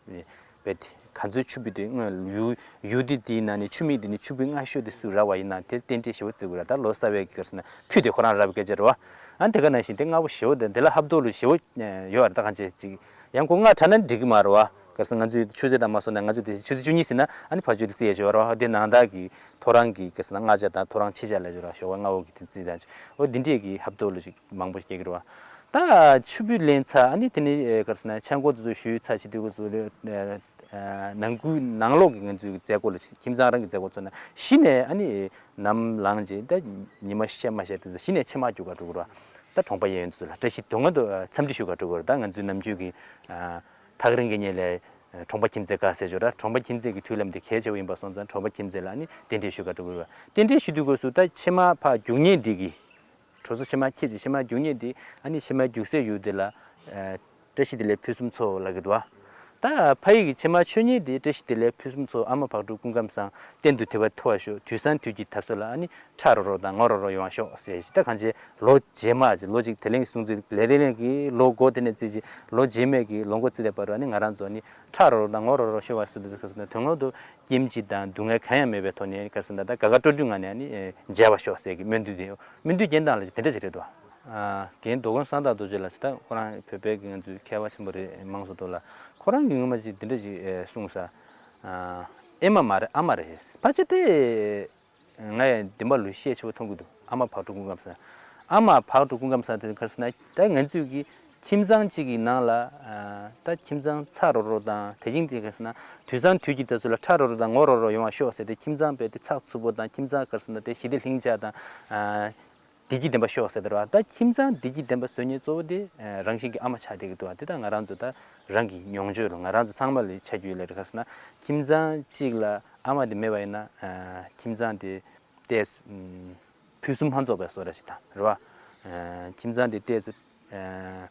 སྤེལ་ཏེ་ག་ཚོད་ཆུ་བུ་དེ་སྔོན་ཡུ་ཡུ་དེ་དེའི་ནང་ནས་ཆུ་མིག་དེ་ནས་ཆུ་བུ་སྔ་ཤོས་དེ་སུ་རག་པ་ཡིན་ན་དེར་རྟེན་འབྲེལ་ཞེ་བོ་བརྩི་དགོས་ར། ད་ལོ་གསར་བའི་གི་ག་རེ་ཟེར་ན་ཕུད་དེ་ཁོ་རང་རག་པའི་སྐད་ཆ་རེད་བ། ཨ་དེ་ག་ནང་བཞིན་དེ་སྔ་བོ་ཞེ་བོ་དེ་དེ་ལ་ཧབ་ཐོབ་ལོ་ཞེ་བོ་ཡོད་ར། ད་གང་བྱས་ཅིག་ཡང་ཁོ་སྔ་དྲགས་ན་འགྲིག་གི་མ་རེད་བ། ག་རེ་ཟེར་ང་ཚོའི་ཆུ་ཚོད་དང་མ་སོང་ན་ང་ཚོ་དེ་ཆུ་ཚོད་བཅུ་གཉིས་ཟིན་ན་ཨ་ནི་ཕར་ཕྱོགས་ལ་རྩིས་ཡས་ཞོར་བ་དེ་ནང་ལྟར་གྱི་ཐོ་རངས་ཀྱི་ག་རེ་ཟེར་ན་སྔ་ཆ་དང་ཐོ་རངས་ཕྱི་ཆ་ལ་ཞོར་བ་ཞོགས་པ་སྔ་བོ་གི་དེ་རྩིས་དང་འོ་འདི་འདྲས་ཀྱི་ཧབ་ཐོབ་ལོ་ཞིག་མང་པོ་ཞིག་སྐྱེ་གི་རེད་བ། ད་ཆུ་བུ་ལེན་ཚར་ཨ་ནི་དེ་ནི་ག་རེ་ཟེར་ན་ཆང་ཀོ་དེ་ཚོ་ཞུས་ཚར་བྱེད་དུས་སྐབས་སུ་ནང་ཁུལ་ནང་ལོགས་ཀྱི་ང་ཚོའི་མཛད་སྒོ་ལ་ཁྱིམ་ཚང་རང་གི་མཛད་སྒོ་ཚོ་ན་གཞི་ནས་ཨ་ནི་ནམ་ལངས་རྗེས་ད་ཉི་མ་ཤར་མ་ཤར་དེ་ཚོ་གཞི་ནས་ཕྱེ་མར་རྒྱུག་ག་འགྲོ་གི་རེད་བ། ད་གྲོང་པ་གཡས་གཡོན་དེ་ཚོ་ལ་བཀྲ་ཤིས་དོན་ལྔ་དུ་འཚམས་འདྲི་ཞུ་ག་འགྲོ་གི་རེད། ད་ང་ཚོའི་ནམ་རྒྱུན་གྱི་ཐག་རིང་གི་ཉེ་ལས་གྲོང་པ་ཁྱིམ་མཚེས་ག་ཟེར་ཞོར་ར་གྲོང་པ་ཁྱིམ་མཚེས་ཀྱི་མཐུན་ལམ་དེ་གལ་ཆེ་བོ་ཡིན་པ་སོང་ཙང་གྲོང་པ་ཁྱིམ་མཚེས་ལ་ནི་རྟེན་འབྲེལ་ཞུ་ག་འགྲོ་གི་རེད་བ། རྟེན་འབྲེལ་ཞུ་དུས་སྐབས་སུ་ད་ཕྱེ་མར་ཕར་རྒྱུག་མཁན་འདི་གི་གྲོ་སོ་ཕྱེ་མར་ཁྱེད་ཀྱི་ཕྱེ་མར་རྒྱུག་མཁན་འདི་ཨ་ནི་ཕྱེ་མར་རྒྱུག་སའི་ཡུལ་དེ་ལ་བཀྲ་ཤིས་བདེ་ལེགས་ཕུན་སུམ་ཚོགས་ལབ་ཀྱི་འདུག་བ། ད་ཕ་ཡི་གི་ཕྱེ་མར་མཆོད་མཁན་དེ་བཀྲ་ཤིས་བདེ་ལེགས་ཕུན་སུམ་ཚོགས། ཨ་མ་བག་དྲོ་སྐུ་ཁམས་བཟང་། གཏན་དུ་བདེ་བ་འཐོབ་པར་ཤོག་དུས་བཟང་དུས་ཀྱི་ཐབ་ས་ལ་ཨ་ནི་ཁྲ་རོ་རོ་དང་ངོ་རོ་རོ་ཡོང་བར་ཤོག་ཟེར་ཞིག་ད་གང་བྱས་ལོ་རྗེས་མ་ཅིག་ལོ་གཅིག་དེ་ལན་གྱི་སྲུང་བརྩི་ལས་དེ་ལན་གྱི་ལོ་འགོ་དེ་ནས་བརྩིས་ཅིག་ལོ་རྗེས་མའི་གི་ལོ་འགོ་བརྩི་དེ་བར་དུ་ཨ་ནི་ང་རང་ཚོ་ནི་ཁྲ་རོ་རོ་དང་ངོ་རོ་རོ་ཤོག་པ་ཟེར་དུས་ག་ཟེར་ན་དོན་ལོ་དུ་སྐྱེ་འཆི་དང་སྡུག་བསྔལ་གང་ཡང་མེད་པའི་ཐོག་ནས་ག་ཟེར་ན་ད་དགའ་དགའ་སྤྲོ་སྤྲོའི་ངང་ནས་ཨ་ནི་མཇལ་བར་ཤོག་ཟེར་གི་སྨོན་འདུན་དེ་སྨོན་འདུན་རྒྱན་སྟངས་ལ་དེ་འདྲ་ཞིག་རེད་དོ། རྒན་རྡོ་དགོན་གསང་བདག་རྡོ་རྗེ་ལགས་ཟེར་ད་ཁོ་རང་བོད་པའི་གི་ང་ཚོའི་མཁས་པ་ཆེན་པོ་རེད་མང་སུ་འདུག་ལ་ཁོ་རང་གི་ངོ་མ་ཅིག་དེ་འདྲ་ཞིག་གསུངས་ས། ཨེ་མ་མ་རེད་ཨ་མ་རེད་ཕལ་ཆེར་དེ། ང་ཡང་བདེན་པ་ལོས་ཤས་ཆེ་བ་མཐོང་གི་འདུག་ཨ་མ་བག་གྲོ་སྐུ་ཁམས་བཟང་། ཨ་མ་བག་གྲོ་སྐུ་ཁམས་བཟང་དེ་ག་རེ་ཟེར་ན། ད་ང་ཚོས་ཀྱི་ཁྱིམ་ཚང་གཅིག་གི་ནང་ལ་ཨ་ད་ཁྱིམ་ཚང་ཚ་རོ་རོ་དང་། དེ་བཞིན་དེ་ག་རེ་ཟེར་ན་དུས་སང་དུས་ཀྱི་དུས་ཚོད་ལ་ཁྲ་རོ་རོ་དང་ངོ་རོ་རོ་ཡོང་བ་ཤོག་ཟེར་ཏེ། ཁྱིམ་ཚང་རྦད་དེ་ཚགས་ཚུད་པོ་དང་། ཁྱིམ་ཚང་ག་རེ་ཟེར་ན་དེ་ཞི་བདེ་ལྷིང་འཇགས་དང་། ཨ་བདེ་སྐྱིད་ལྡན་པ་ཤོག་ཟེར་དེ་རེད་བ། ད་ཁྱིམ་ཚང་བདེ་སྐྱིད་ལྡན་པ་བཟོ་མཁན་གཙོ་བོ་དེ་ཨ་རང་བཞིན་གྱི་ཨ་མ་ཆགས་བསྡད་ཀྱི་འདུག་བ། དེ་ད་ང་རང་ཚོ་ད་རང་གི་མྱོང་ཆོས་ལ་ང་རང་ཚོ་ཚང་མ་ལ་ཆ་རྒྱུས་ལ་རེད། ག་རེ་ཟེར་ན་ཁྱིམ་ཚང་གཅིག་ལ་ཨ་མ་དེ་མེད་པ་ཡིན་ན་ཨ་ཁྱིམ་ཚང་དེ་ཏོག་ཙམ་ཕུན་སུམ་ཚོགས་པའི་བཟོ་འདྲ་ཞིག་དང་རེད་བ། ཨ་ཁྱིམ་ཚང་དེ་ཏོག་ཙམ་ཨ་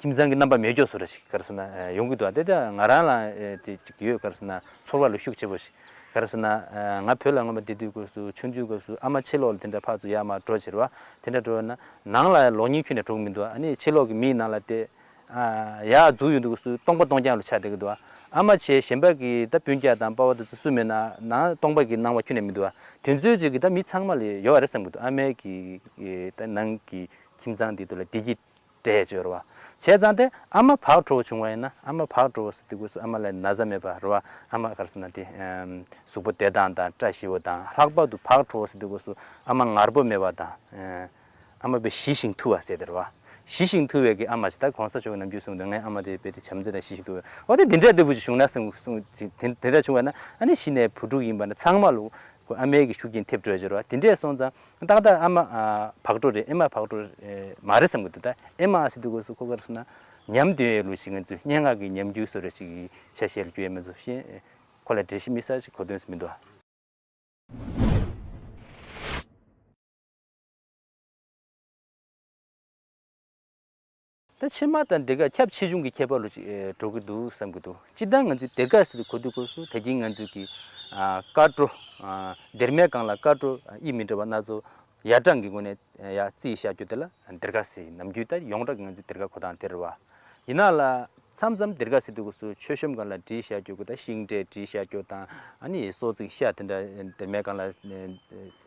ཁྱིམ་ཚང་གི་རྣམ་པ་མེད་སྐྱོ་བཟོ་འདྲ་ཞིག་ག་རེ་ཟེར་ན་ཨ་ཡོང་གི་འདུག་བ། དེ་ད་ང་རང་ལ་ཨ་དེ་ཅིག་ཡོད། ག་རེ་ཟེར་ན་ཚོར་བ་ལ་ཤུགས་ཆེ་པོ་ཞིག་ག་རེ་ཟེར་ན། ཨ་ང་བོད་ལ་སྔོན་མ་བསྡད་དུས་སྐབས་སུ་ཆུང་དུས་སྐབས་སུ་ཨ་མ་ཕྱི་ལོགས་ལ་དེ་འདྲ་ཕར་ཚུར་ཡར་མར་འགྲོ་བྱེད་རེད་བ། དེ་འདྲ་འགྲོ་ན་ནང་ལ་གློག་བརྙན་ཁྱོན་ནས་འགྲོ་གི་མི་འདུག་ཨ་ནི་ཕྱི་ལོགས་ཀྱི་མིའི་ནང་ལ་དེ་ཨ་ཡར་འཛུལ་ཡོང་དུས་སྐབས་སུ་སྟོང་པ་སྟོང་རྐྱང་ལ་ཆགས་བསྡད་ཀྱི་འདུག་ཨ་མ་བྱས་གཞན་པ་གི་ད་སྤུན་ཀྱག་དང་པ་ཕ་དེ་ཚོ་སུ་མེད་ན་ནང་སྟོང་པ་གི་སྣང་བ་ཁྱོན་ནས་མི་འདུག་དེ་ཚོའི་ཚོད་ཀྱི་ད་མི་ཚང་མ་ལ་ཡོད་རེད་བསམ་གྱི་འདུག་ཨ་མའི་གི་ད་ནང་གི་ཁྱིམ་ཚང་དེ་དུ་ལ་བདེ་སྐྱིད་སྤྲད་ཡོད་རེད་བ། བྱས་ཙང་དེ་ཨ་མ་བག་གྲོ་བྱུང་བ་ཡིན་ན། ཨ་མ་བག་གྲོ་ཟེར་དུས་སྐབས་སུ་ཨ་མ་ལ་ན་ཚ་མེད་པ་རེད་བ། ཨ་མ་ག་རེ་ཟེར་ན་དེ་ཨམ་གཟུགས་པོ་བདེ་ཐང་དང་བཀྲ་ཤིས་པོ་དང་། ལྷག་པར་དུ་བག་གྲོ་ཟེར་དུས་སྐབས་སུ་ཨ་མ་ངར་པོ་མེད་པ་དང་། ཨ་མ་དཔེ་ཞི་ཞིང་དུལ་བ་ཟེར་དེ་རེད་བ། ཞི་ཞིང་དུལ་བའི་གི་ཨ་མ་ཞིག་ད་གོང་ས་མཆོག་གི་ནམ་རྒྱུན་གསུངས་འདུག་ངའི་ཨ་མ་དེ་དཔེ་དེ་བྱམས་བརྩེ་དང་ཞི་ཞིང་དུལ་བ། འོ་དེ་འདི་འདྲ་ལྟ་བུ་ཞིག་བྱུང་ན་གསུངས་གསུངས་དེ་འདི་འདྲ་བྱུང་བ་ན་ཨ་ནི་གཞི་ནས་བུ་ཕྲུག་ཡིན་པ་ན་ཚང་མ་ལ་ཁོ་ཨ་མའི་གི་ཤུགས་རྐྱེན་ཐེབས་འགྲོ་ཡོད་རེད་བ། དེ་འདྲས་སོང་ཙང་ཏག་ཏག་ཨ་མ་ཨ་བག་གྲོ་རེད། ཨེ་མ་བག་གྲོ་རེད་མ་རེད་བསམ་གི་འདུག་ད་ཨེ་མ་ཟེར་དུས་སྐབས་སུ་ཁོ་ག་རེ་ཟེར་ན་ཉམས་འདོན་ཡས་ལུགས་ཤིག་ང་ཚོས་སྙན་ངག་གི་ཉམས་འགྱུར་བཟོ་འདྲ་ཞིག་གི་ཆ་ཤས་ལ་གྱུར་ཡས་མ་གཏོགས་གཞན་ཁོ་ལ་འགྲེལ་བཤད་དམིགས་བསལ་ཞིག་གོ་དོན་ཞིག་མི་འདུག་ཨ། ད་ཕྱེ་མ་དང་སྡེར་ཁ་ཁྱབ་ཆེ་ཆུང་གི་ཁྱད་པར་ལ་ཅིག་ཨེ་འགྲོ་གི་འདུག་བསམ་གྱི་འདུག་སྤྱིར་བཏང་ང་ཚོས་སྡེར་ཁ་ཟེར་དུས་གོ་དུས་སྐབས་སུ་ད་གིན་ང་ཚོས་ཀྱི་ཨ་དཀར་གྲོ་ཨ་སྡེར་མའི་སྒང་ལ་དཀར་གྲོ་ཨ་དབྱིབས་མི་འདྲ་བ་སྣ་ཚོགས་ཡར་དྲག་གི་སྒོ་ནས་ཨ་ཡར་བརྩིས་བཞག་རྒྱུ་དེ་ལ་སྡེར་ཁ་ཟེར། ནམ་རྒྱུན་ད་ཡོངས་གྲགས་ཀྱི་ང་ཚོས་སྡེར་ཁ་གོ་སྟངས་དེ་རེད་བ། ཡིན་ན་ལ་མཚམས་མཚམས་སྡེར་ཁ་ཟེར་དུས་སྐབས་སུ་མཆོད་གཤོམ་སྒང་ལ་བྲིས་བཞག་རྒྱུ་དེ་དང་། ཤིང་འབྲས་བྲིས་བཞག་རྒྱུ་དང་། ཨ་ནི་སོ་རྩིག་ཤ་དེ་འདྲ་སྡེར་མའི་སྒང་ལ་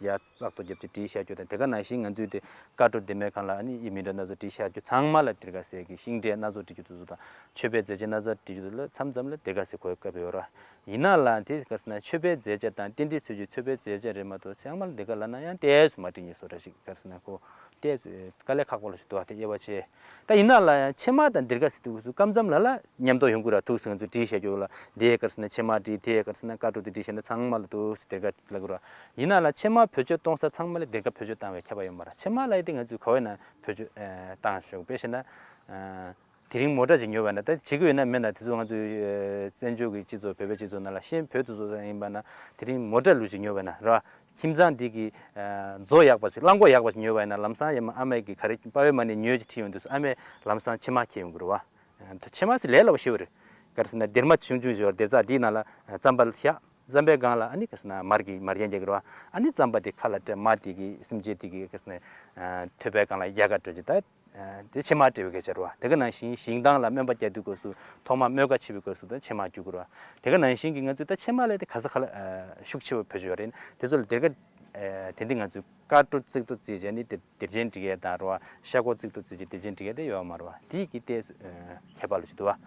ཡར་བཙག་ཏོ་བརྒྱབ་ཅིག་བྲིས་བཞག་རྒྱུ་དང་། དེ་ག་ནང་བཞིན་ང་ཚོས་དེ་དཀར་གྲོ་སྡེར་མའི་སྒང་ལ་ཨ་ནི་དབྱིབས་མི་འདྲ་སྣ་ཚོགས་བྲིས་བཞག་རྒྱུ་ཚང་མ་ལ་སྡེར་ཁ་ཟེར་གི། ཤིང་འབྲས་སྣ་ཚོགས་བྲིས་རྒྱུ་དེ་ཚོ་དང་། མཆོད་པའི་རྫས་ཆས་སྣ་ཚོགས་བྲིས་རྒྱུ་དེ་ལ་མཚམས་མཚམས་ལ་སྡེར་ཁ་ཟེར་གོ་བའི་སྐབས་ཡོད་ར། ཡིན་ན་ལ་དེ་ག་ཟེར་ན་མཆོད་པའི་རྫས་ཆས་དང་རྟེན་འབྲེལ་ཚུལ་གྱི་མཆོད་པའི་རྫས་ཆས་རེད་མ་གཏོགས་ཚང་མ་ལ་སྡེར་ཁ་ལབ་ན་ཡང་ཏོག་ཙམ་མ་འགྲིག་ནི་བཟོ་འདྲ་ཞིག་ག་རེ་ཟེར་ན་ཁོ་ཏོག་ཙམ་དཀའ་ལས་ཁག་པོ་ལ་ཞིག་འདུག་བ། དེ་དབྱེ་བ་ཕྱེ། ད་ཡིན་ན་ལ་ཡང་ཕྱེ་མ་དང་སྡེར་ཁ་ཟེར་དུས་སུ་སྐབས་མཚམས་ལ་ལ་མཉམ་དུ་ཡོང་གི་ར། ཐུགས་སུ་ང་ཚོ་བྲིས་བཞག་རྒྱུ་ལ་དེ་ག་རེ་ཟེར་ན་ཕྱེ་མ་བྲིས། དེ་ག་རེ་ཟེར་ན་དཀར་གྲོ་དེ་བྲིས་བཞག་ན་ཚང་མ་ལ་ཐུགས་སུ་སྡེར་ཁ་ལབ་གི་ར། ཡིན་ན་ལ་ཕྱེ་མ་བེད་སྤྱོད་གཏོང་ས་ཚང་མ་ལ་སྡེར་ཁ་བེད་སྤྱོད་བཏང་བའི་ཁྱད་པར་ཡོད་མ་རེད། ཕྱེ་མ་ལ་ཡི་དེ་ང་ཚོས་ག་བས་ན་བེད་སྤྱོད་ཨ་བཏང་ཆོག་དཔེ་བཤད་ན་ཨ། དེ་རིང་མོ་ཊ་ཅིག་ཉོས་པ་ན། ད་བྱེད་ཀྱི་ཡོད་ན་མེད་ན་དེ་ཚོ་ང་ཚོའི་ཨ་བཙན་བྱོལ་གྱི་སྤྱི་ཚོགས་བོད་པའི་སྤྱི་ཚོགས་ནང་ལ་ཤེས། བོད་དུ་ཚོ་ཡིན་པ་ན་དེ་རིང་མོ་ཊ་ལུགས་ཅིག་ཉོས་པ་ན་ར། ཁྱིམ་ཚང་འདི་གི་ཨ་མཛོ་ཡག་པ་ཅིག་རླངས་འཁོར་ཡག་པ་ཅིག་ཉོས་པ་ཡིན་ན་ལམ་སང་ཡ་མ་ཨ་མས་ཀྱི་ག་རེ་པ་ཕའི་མ་ཎི་ཉོས་ཅིག་ཁྲིད་ཡོང་དུས་སུ་ཨ་མས་ལམ་སང་ཕྱེ་མ་ཁྱེར་ཡོང་གི་རེད་བ། ད་ཕྱེ་མ་ཟེར་ལས་སླ་པོ་ཞེ་པོ་རེད། ག་རེ་ཟེར་ན་སྡེར་མ་ཆུང་ཆུང་ཞིག་ཡོད་རེད། སྡེར་རྩ་འདིའི་ནང་ལ་རྩམ་པ་བཞག་རྩམ་པའི་སྒང་ལ་ཨ་ནི་ག་རེ་ཟེར་ན་མར་གྱི་མར་ཡན་རྒྱག་གི་རེད་བ། ཨ་ནི་རྩམ་པ་དེ་ཁ་ལ་སྤྲད། མར་དེ་གི་སེམས་ཅན་དེ་གི་ག་རེ་ཟེར་ན་ཨ་ཐོད་པའི་སྒང་ལ་ཡལ་ག་སྤྲོད་ཅིག་ད་ཨ་དེ་ཕྱེ་མར་སྤྲད་པའི་སྐད་ཆ་རེད་བ། དེ་ག་ནང་བཞིན་ཞིང་ཐང་ལ་སྨན་པ་རྒྱག་དུས་སྐབས་སུ་ཐོག་མར་སྨོས་ཁ་ཕྱེ་བའི་སྐབས་སུ་ད་ཕྱེ་མར་རྒྱུག་གི་རེད་བ། དེ་ག་ནང་བཞིན་གྱི་ང་ཚོས་ད་ཕྱེ་མར་ལབ་དེ་ག་ས་ག་ལ་ཨ་ཤུགས་ཆེ་བ་བེད་སྤྱོད་ཡོད་རེད། དེ་ཚོ་ལ་སྡེར་ཁ་ཨ་དེ་འདི་ང་ཚོས་དཀར་གྲོ་རྩིག་ཏོ་བརྩིས་བྱས་ནི་དེ་སྡེར་ཆེན་སྒྲིག་ཡས་དང་རེད་བ། ཤ་སྒོར་རྩིག་ཏོ་བརྩིས་བྱས་སྡེར་ཆེན་སྒྲིག་ཡས་དེ་ཡོད་མ་རེད་བ། དེ་གི་ཏོག་ཙམ་ཨ་ཁྱད་པར་ལ་ཞིག་འདུག་བ།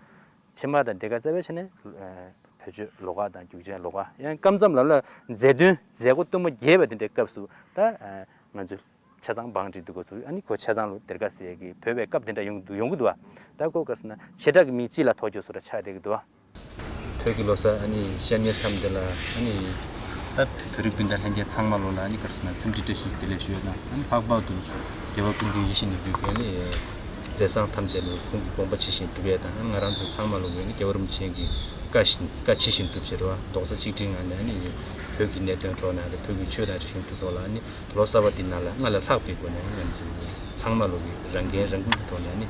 ཕྱེ་མར་དང་སྡེར་ཁ་རྩ་བའི་ཆ་ནས་ཨ་བེད་སྤྱོད་ལོགས་ཀ་དང་རྒྱུག་ཆེན་ལོགས་ཀ། ཡང་སྐབས་མཚམས་ལ་ལ་མཛད་དོན་མཛད་སྒོ་སྟོན་མོ་རྒྱས་པ་དེ་འདྲའི་སྐབས་སུ་ད་ཨ་ང་ཚོས་ཆ་ཚང་བང་སྒྲིག་དུས་སྐབས་སུ་ཨ་ནི་ཁོ་ཆ་ཚང་ལ་སྡེར་ཁ་ཟེར་གི་བོད་པའི་སྐབས་དེ་འདྲ་ཡོང་གི་འདུག་ཡོང་གི་འདུག་བ། ད་ཁོ་ག་ཟེར་ན་བྱེ་བྲག་གི་མིང་སྤྱི་ལ་ཐོགས་རྒྱུ་བཟོ་འདྲ་ཆགས་བསྡད་ཀྱི་འདུག་བ། བོད་ཀྱི་ལོ་གསར་ཨ་ནི་བཤམས་ཉེ་མཚམས་དེ་ལ་ཨ་ནི་ད་བོད་རིགས་སྤུན་ཟླ་ལྷན་རྒྱས་ཚང་མ་ལོ་ལ་ཨ་ནི་ག་རེ་ཟེར་ན་འཚམས་འདྲི་བཀྲ་ཤིས་བདེ་ལེགས་ཞུ་ཡས་དང་། ཨ་ནི་ལྷག་པར་དུ་རྒྱལ་བ་ཀུན་མཁྱེན་ཡིད་བཞིན་ནོར་བུའི་གི་ཨ་ནི་མཛད་བཟང་ཐམས་ཅད་ལ་ཁོང་གི་དགོངས་པ་ཇི་བཞིན་སྒྲུབ་ཡས་དང་། ཨ་ནི་ང་རང་ཚོ་ཚང་མ་ལོ་གི་ཨ་ནི་རྒྱལ་བ་རིན་པོ་ཆེ་གི་བཀའ་བཞིན་བཀའ་ཇི་བཞིན་སྒྲུབ་བྱེད་རོགས། རྡོག་རྩ་གཅིག་སྒྲིལ་ངང་ནས་ཨ་ནི་བོད་ཀྱི་གནད་དོན་ཐོག་ནས་རེད། བོད་ཀྱི་ཆོས་དང་རིག་གཞུང་གི་ཐོག་ལ་ཨ་ནི་ལོ་གསར་པ་འདི་ནང་ལ་སྔར་ལས་ལྷག་པའི་སྒོ་ནས་ང་ཚོ་ཚང་མ་ལོ་གི་རང་འགན་རང་འཁུར་གྱི་ཐོག་ནས་ནི་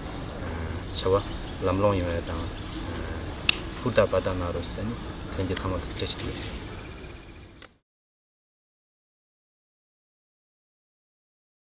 བྱ་བ་ལམ་ལྷོང་ཡོང་ཡ་དང་ཧུར་ཐག་འབད་ཐག་གནང་རོགས་ཟེར་ནི་ལྷན་རྒྱས་ཚང་མ་ལ་བཀྲ་ཤིས་བདེ་ལེགས་ཞུ།